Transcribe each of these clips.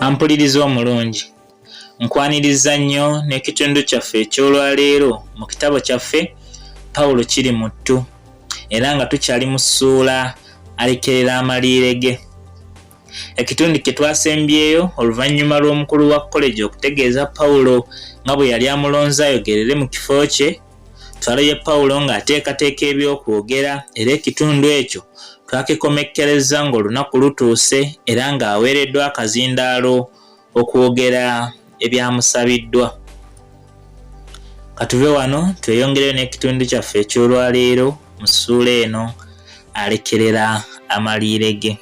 Ampuliriza omulungi, nkwanirizza nnyo n'ekitundu kyaffe eky'olwaleero mu kitabo kyaffe Pawulo kiri mu ttu era nga tukyali mu ssuula alekerera amaliire ge. Ekitundu kye twasembyeyo oluvannyuma lw'omukulu wa kolegi okutegeeza Pawulo nga bwe yali amulonze ayogerere mu kifo kye, twalabye Pawulo ng'ateekateeka eby'okwogera era ekitundu ekyo twakikomekkerezza ng'olunaku lutuuse era ng'aweereddwa akazindaalo okwogera ebyamusabiddwa. Katuve wano tweyongereyo n'ekitundu kyaffe eky'olwaleero mu ssuula eno alekerera amaliire ge.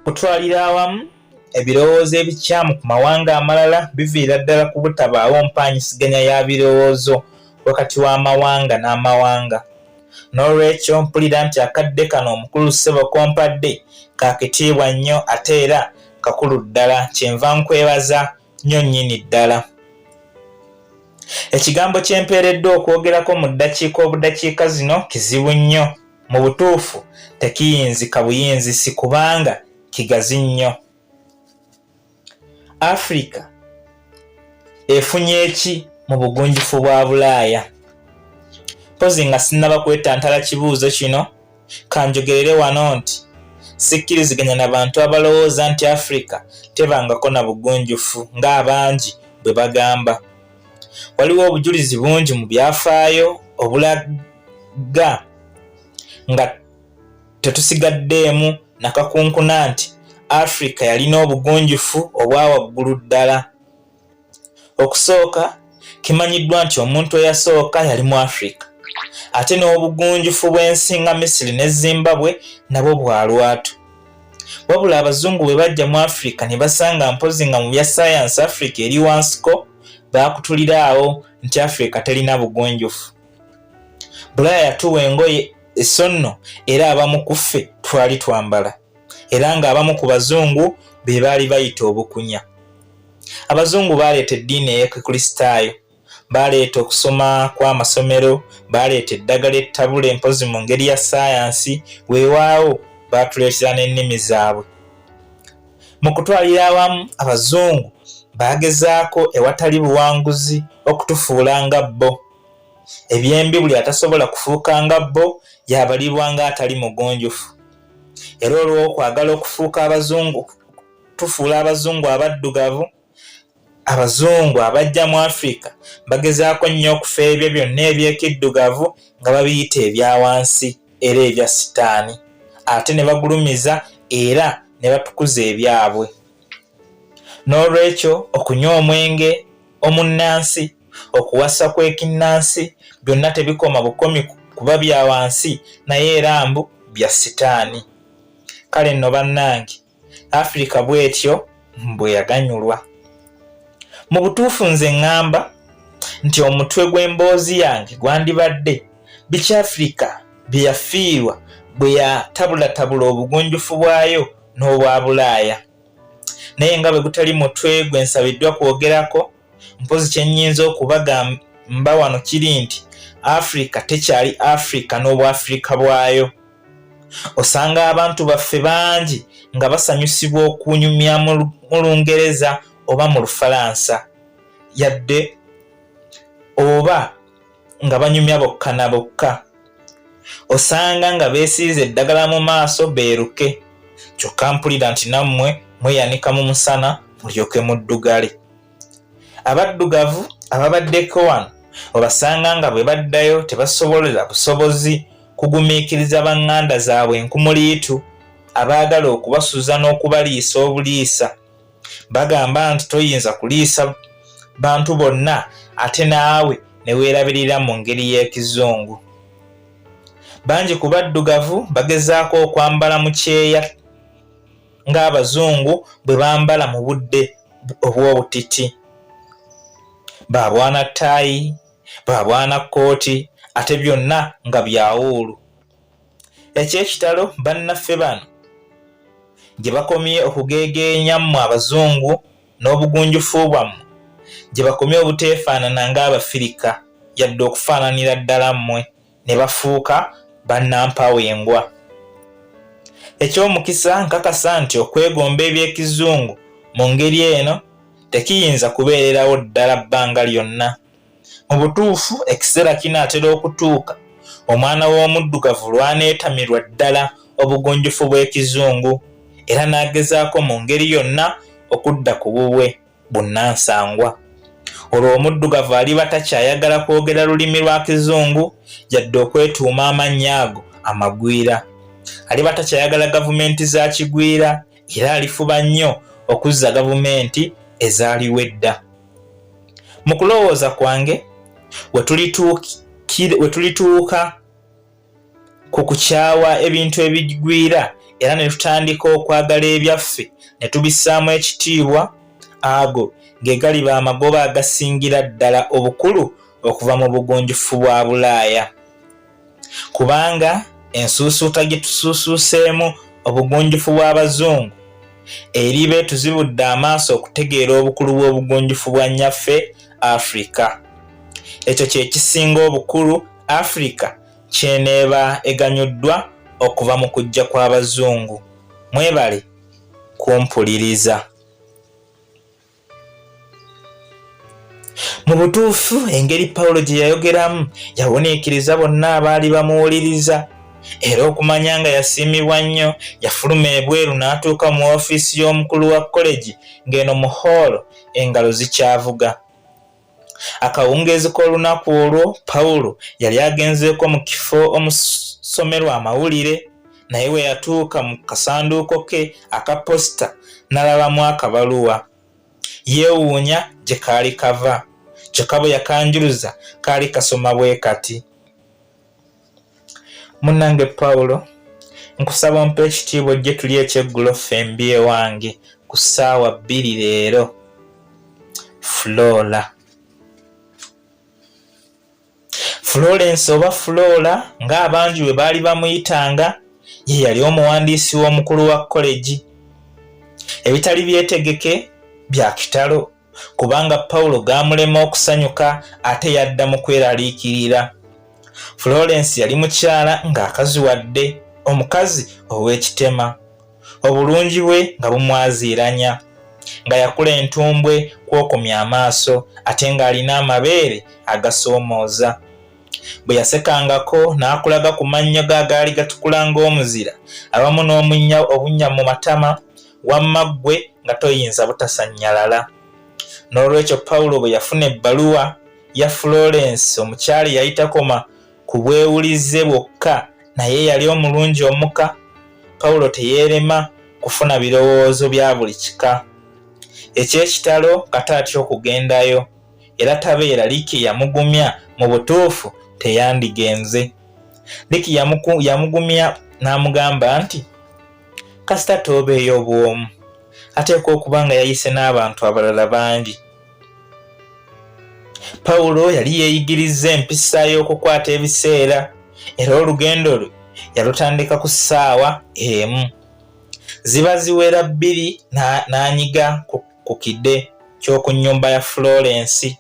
Okutwalira awamu, ebirowoozo ebikyamu ku mawanga amalala biviira ddala ku butabaawo mpaanyisiganya ya birowoozo wakati w'amawanga n'amawanga. N'olwekyo mpulira nti akadde kano omukulu ssebo k'ompadde ka kitiibwa nnyo ate era kakulu ddala kyenva nkwebaza nnyo nnyini ddala. Ekigambo kye mpeereddwa okwogerako mu ddakiika obudakiika zino kizibu nnyo. Mu butuufu tekiyinzika buyinzisi kubanga kigazi nnyo. Afrika efunye ki mu bugunjufu bwa Bulaaya? Mpozi nga sinnaba kwetantala kibuuzo kino, kanjogerere wano nti sikkiriziganya na bantu abalowooza nti Afrika tebangako na bugunjufu ng'abangi bwe bagamba. Waliwo obujulizi bungi mu byafaayo obulaga nga tetusigaddeemu na kakunkuna nti Afrika yalina obugunjufu obwa waggulu ddala. Okusooka, kimanyiddwa nti omuntu eyasooka yali mu Afrika, ate n'obugunjufu bw'ensi nga Misiri ne Zimbabwe nabwo bwa lwatu. Wabula abazungu bwe bajja mu Afrika ne basanga mpozi nga mu bya sayansi Afrika eri wansiko, baakutulira awo nti Afrika terina bugunjufu. Bulaaya yatuwa engoye so nno era abamu ku ffe twali twambala era ng'abamu ku bazungu be baali bayita obukunya. Abazungu baaleeta eddiini ey'Ekikristaayo, baaleeta okusoma kw'amasomero, baaleeta eddagala ettabule mpozi mu ngeri ya ssaayansi, weewaawo baatuleetera n'ennimi zaabwe. Mu kutwalira awamu abazungu baagezaako ewatali buwanguzi okutufuula nga bo. Ebyembi buli atasobola kufuuka nga bo y'abalibwa ng'atali mugunjufu. Era olw'okwagala okufuuka abazungu tufuula abazungu abaddugavu, abazungu abajja mu Afrika bagezaako nnyo okufeebya byonna eby'ekiddugavu nga babiyita ebya wansi era ebya sitaani ate ne bagulumiza era ne batukuza ebyabwe. N'olwekyo okunywa omwenge omunnansi, okuwasa kw'ekinnansi byonna tebikoma bukomi kuba bya wansi naye era mbu bya sitaani. Kale nno bannange Afrika bw'etyo bwe yaganyulwa. Mu butuufu nze ŋŋamba nti omutwe gw'emboozi yange gwandibadde biki Afrika bye yafiirwa bwe yatabulatabula obugunjufu bwayo n'obwa Bulaaya. Naye nga bwe gutali mutwe gwe nsabiddwa kwogerako, mpozi kye nnyinza okubagamba wano kiri nti Afrika tekyali Afrika n'Obwafrika bwayo. Osanga abantu baffe bangi nga basanyusibwa okunyumya mu Lungereza oba mu Lufalansa yadde oba nga banyumya bokka na bokka. Osanga nga beesiize eddagala mu maaso beeruke, kyokka mpulira nti nammwe mweyanika mu musana mulyoke muddugale. Abaddugavu ababaddeko wano obasanga nga bwe baddayo tebasobolera busobozi kugumiikiriza banganda zaabwe enkumuliitu abaagala okubasuza n'okubaliisa obuliisa. Bagamba nti toyinza kuliisa bantu bonna ate naawe ne weerabirira mu ngeri y'ekizungu. Bangi ku baddugavu bagezaako okwambala mu kyeya ng'abazungu bwe bambala mu budde obw'obutiti. Babwana ttaayi, babwana kkooti ate byonna nga bya wuulu. Eky'ekitalo bannaffe bano gye bakomye okugeegeenya mmwe abazungu n'obugunjufu bwammwe, gye bakomye obuteefaanana ng'Abafirika yadde okufaananira ddala mmwe ne bafuuka bannampawengwa. Eky'omukisa nkakasa nti okwegomba eby'ekizungu mu ngeri eno tekiyinza kubeererawo ddala bbanga lyonna. Mu butuufu ekiseera kinaatera okutuuka omwana w'omuddugavu lw'aneetamirwa ddala obugunjufu bw'ekizungu era n'agezaako mu ngeri yonna okudda ku bubwe bunnansangwa. Olwo omuddugavu aliba takyayagala kwogera lulimi lwa kizungu yadde okwetuuma amannya ago amagwira. Aliba takyayagala gavumenti za kigwira era alifuba nnyo okuzza gavumenti ezaaliwo edda. Mu kulowooza kwange we tulituuka ku kukyawa ebintu ebigwira era ne tutandika okwagala ebyaffe ne tubissaamu ekitiibwa, ago ge galiba amagoba agasingira ddala obukulu okuva mu bugunjufu bwa Bulaaya. Kubanga ensuusuuta gye tusuusuuseemu obugunjufu bw'Abazungu eriba etuzibudde amaaso okutegeera obukulu bw'obugunjufu bwa nnyaffe Afrika. Ekyo kye kisinga obukulu Afrika ky'eneeba eganyuddwa okuva mu kujja kw'Abazungu. Mwebale kumpuliriza. Mu butuufu, engeri Pawulo gye yayogeramu yawuniikiriza bonna abaali bamuwuliriza. Era okumanya nga yasiimibwa nnyo, yafuluma ebweru n'atuuka mu ofiisi y'omukulu wa kolegi ng'eno mu hoolo engalo zikyavuga. Akawungeezi k'olunaku olwo, Pawulo yali agenzeeko mu kifo omusomerwa amawulire, naye bwe yatuuka mu kasanduuko ke aka posita n'alabamu akabaluwa. Yeewuunya gye kaali kava, kyokka bwe yakanjuluza kaali kasoma bwe kati. Munnange Pawulo, nkusaba ompe ekitiibwa ojje tulye ekyeggulo ffembi ewange ku ssaawa bbiri leero. Flora. Florence oba Flora ng'abangi bwe baali bamuyitanga ye yali omuwandiisi w'omukulu wa kolegi. Ebitali byetegeke bya kitalo kubanga Pawulo gaamulema okusanyuka ate yadda mu kweraliikirira. Florence yali mukyala ng'akaziwadde, omukazi ow'ekitema. Obulungi bwe nga bumwaziiranya, nga yakula entumbwe kw'okomya amaaso ate ng'alina amabeere agasoomooza. Bwe yasekangako n'akulaga ku mannyo ge agaali gatukula ng'omuzira awamu n'omunnya obunnya mu matama, wamma ggwe nga toyinza butasannyalala. N'olwekyo Pawulo bwe yafuna ebbaluwa ya Florence omukyala eyali takoma ku bwewulize bwokka naye eyali omulungi omuka, Pawulo teyeerema kufuna birowoozo bya buli kika. Eky'ekitalo kata atya okugendayo era tabeera Liki yamugumya mu butuufu teyandigenze. Liki yamugumya n'amugamba nti kasita toobeeyo obw'omu ateekwa okuba nga yayise n'abantu abalala bangi. Pawulo yali yeeyigirizza empisa y'okukwata ebiseera era olugendo lwe yalutandika ku ssaawa emu. Ziba ziwera bbiri n'anyiga ku kide ky'oku nnyumba ya Florence.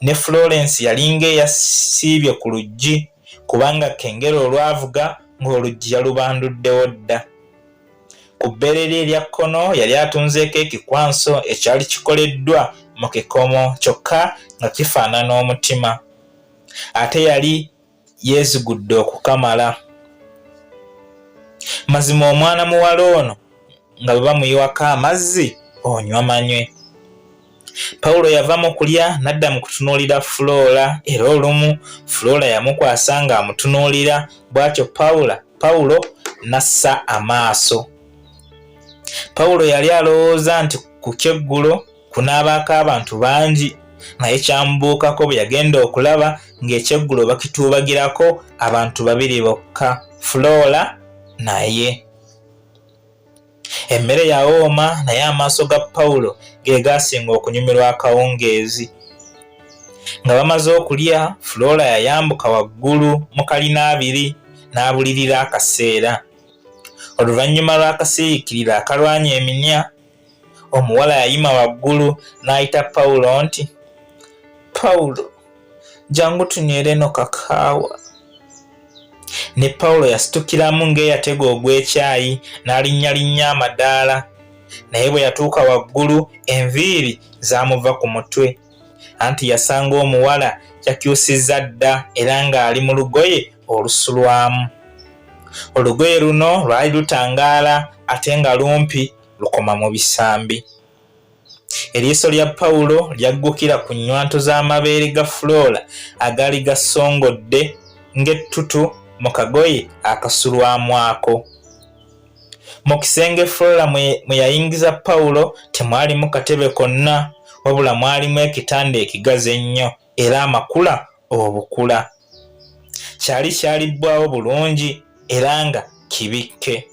Ne Florence yalinga eyasiibye ku luggi kubanga kengere olwavuga ng'oluggi yalubanduddewo dda. Ku bbeere lye erya kkono yali atunzeeko ekikwanso ekyali kikoleddwa mu kikomo kyokka nga kifaanana omutima. Ate yali yeezigudde okukamala. Mazima omwana muwala ono nga bwe bamuyiwako amazzi onywa manywe. Pawulo yava mu kulya n'adda mu kutunuulira Flora era olumu Flora yamukwasa ng'amutunuulira bw'atyo Pawulo n'assa amaaso. Pawulo yali alowooza nti ku kyeggulo kunaabaako abantu bangi naye kyamubuukako bwe yagenda okulaba ng'ekyeggulo bakituubagirako abantu babiri bokka, Flora naye. Emmere yawooma naye amaaso ga Pawulo ge gaasinga okunyumirwa akawungeezi. Nga bamaze okulya, Flora yayambuka waggulu mu kalina abiri n'abulirira akaseera. Oluvannyuma lw'akasiikiriro akalwanya eminya, omuwala yayima waggulu n'ayita Pawulo nti, Pawulo, jangu tunywere eno kakaawa. Ne Pawulo yasitukiramu ng'eyatega ogw'ekyayi n'alinnyalinnya amadaala. Naye bwe yatuuka waggulu enviiri zaamuva ku mutwe. Anti yasanga omuwala yakyusizza dda era ng'ali mu lugoye olusulwamu. Olugoye luno lwali lutangaala ate nga lumpi lukoma mu bisambi. Eriiso lya Pawulo lyaggukira ku nnywanto z'amabeere ga Flora agaali gasongodde ng'ettutu mu kagoye akasulwamu ako. Mu kisenge Flora mwe yayingiza Pawulo temwalimu katebe konna, wabula mwalimu ekitanda ekigazi ennyo era amakula obukula. Kyali kyalibbwawo bulungi era nga kibikke.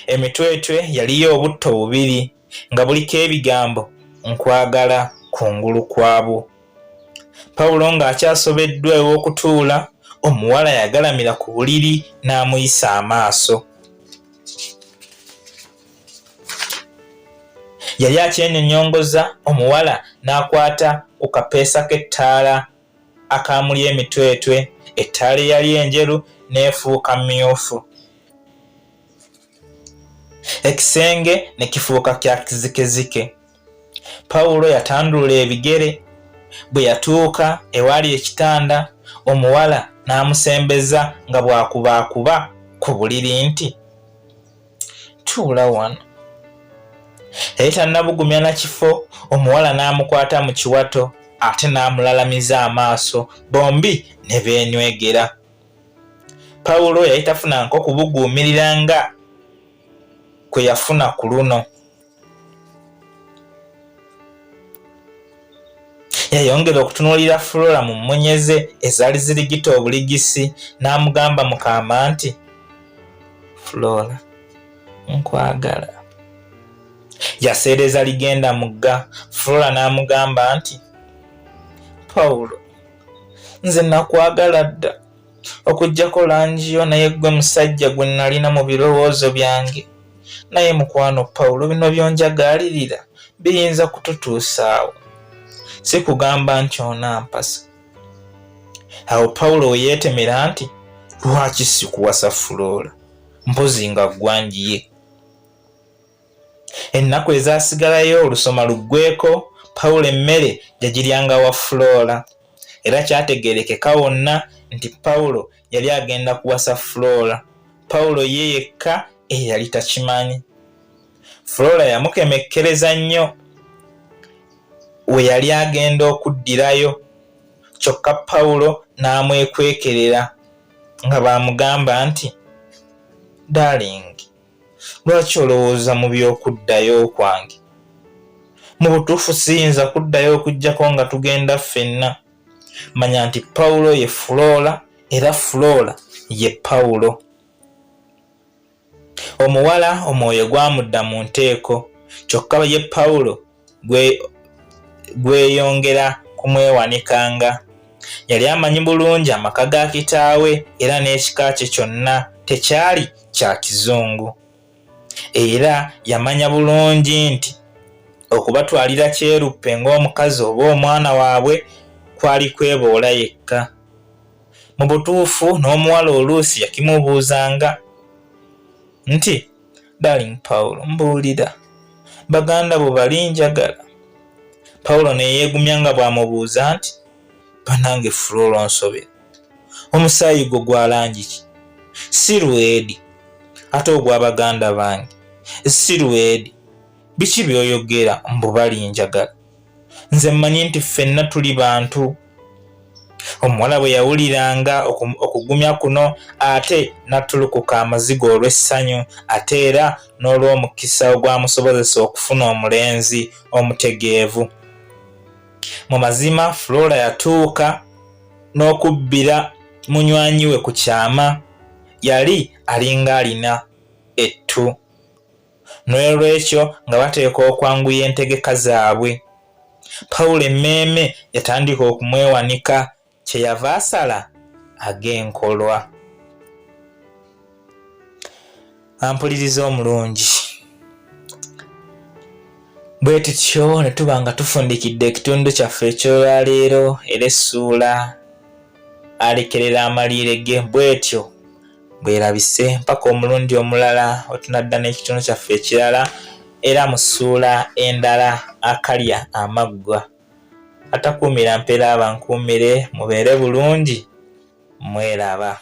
Emitwetwe yaliyo obutto bubiri nga buliko ebigambo nkwagala kungulu kwabwo. Pawulo ng'akyasobeddwa ew'okutuula, omuwala yagalamira ku buliri n'amuyisa amaaso. Yali akyenyonyongoza omuwala n'akwata ku kapeesa k'ettaala akaamuli emitwetwe, ettaala eyali enjeru n'efuuka mmyufu. Ekisenge ne kifuuka kya kizikezike. Pawulo yatandulula ebigere. Bwe yatuuka ewaali ekitanda, omuwala n'amusembeza nga bw'akubaakuba ku buliri nti, Tuula wano. Yali tannabugumya na kifo, omuwala n'amukwata mu kiwato ate n'amulalamiza amaaso, bombi ne beenywegera. Pawulo yali tafunanko kubuguumirira nga kwe yafuna ku luno. Yayongera okutunuulira Flora mu mmunye ze ezaali zirigita obuligisi n'amugamba mu kaama nti, Flora, nkwagala. Yaseereza ligenda mugga, Flora n'amugamba nti, Pawulo, nze nakwagala dda okuggyako langi yo naye ggwe musajja gwe nalina mu birowoozo byange. Naye mukwano Pawulo bino by'onjagaalirira biyinza kututuusaawo. Si kugamba nti onampasa. Awo Pawulo we yeetemera nti lwaki sikuwasa Fuloora mpozi nga ggwangiye. Ennaku ezaasigalayo olusoma luggweeko, Pawulo emmere yagiryanga wa Flora. Era kyategeerekeka wonna nti Pawulo yali agenda kuwasa Flora. Pawulo ye yekka eyali takimanyi. Flora yamukemekkereza nnyo we yali agenda okuddirayo, kyokka Pawulo n'amwekwekerera nga bw'amugamba nti, Darling, Lwaki olowooza mu by'okuddayo kwange? Mu butuufu siyinza kuddayo okuggyako nga tugenda ffenna. Manya nti Pawulo ye Flora era Flora ye Pawulo. Omuwala omwoyo gwamudda mu nteeko, kyokka ye Pawulo gweyongera kumwewanikanga. Yali amanyi bulungi amaka ga kitaawe era n'ekika kye kyonna tekyali kya kizungu. Era yamanya bulungi nti okubatwalira Kyeruppe ng'omukazi oba omwana waabwe kwali kweboola yekka. Mu butuufu n'omuwala oluusi yakimubuuzanga nti, Darling Paulo, mbuulira, baganda bo bali njagala? Paulo ne yeegumya nga bw'amubuuza nti, Banange Flora onsobera, omusaayi gwo gwa langi ki? Si lwedi, ate ogwa baganda bange si lwedi. Biki by'oyogera mbu bali njagala? Nze mmanyi nti ffenna tuli bantu. Omuwala bwe yawuliranga okugumya kuno ate n'attulukuka amaziga olw'essanyu ate era n'olw'omukisa ogwamusobozesa okufuna omulenzi omutegeevu. Mu mazima Flora yatuuka n'okubbira munywanyi we ku kyama. Yali alinga alina ettu. N'olwekyo nga bateekwa okwanguya entegeka zaabwe. Pawulo emmeeme yatandika okumwewanika kye yava asala ag'enkolwa. Ampuliriza omulungi. Bwe tutyo ne tuba nga tufundikidde ekitundu kyaffe eky'olwaleero era essuula alekerera amaliire ge bw'etyo. Bwerabise mpaka omulundi omulala wetunadda n'ekitundu kyaffe ekirala era mu ssuula endala akalya amaggwa. Atakuumira mpeera abankuumire, mubeere bulungi, mweraba.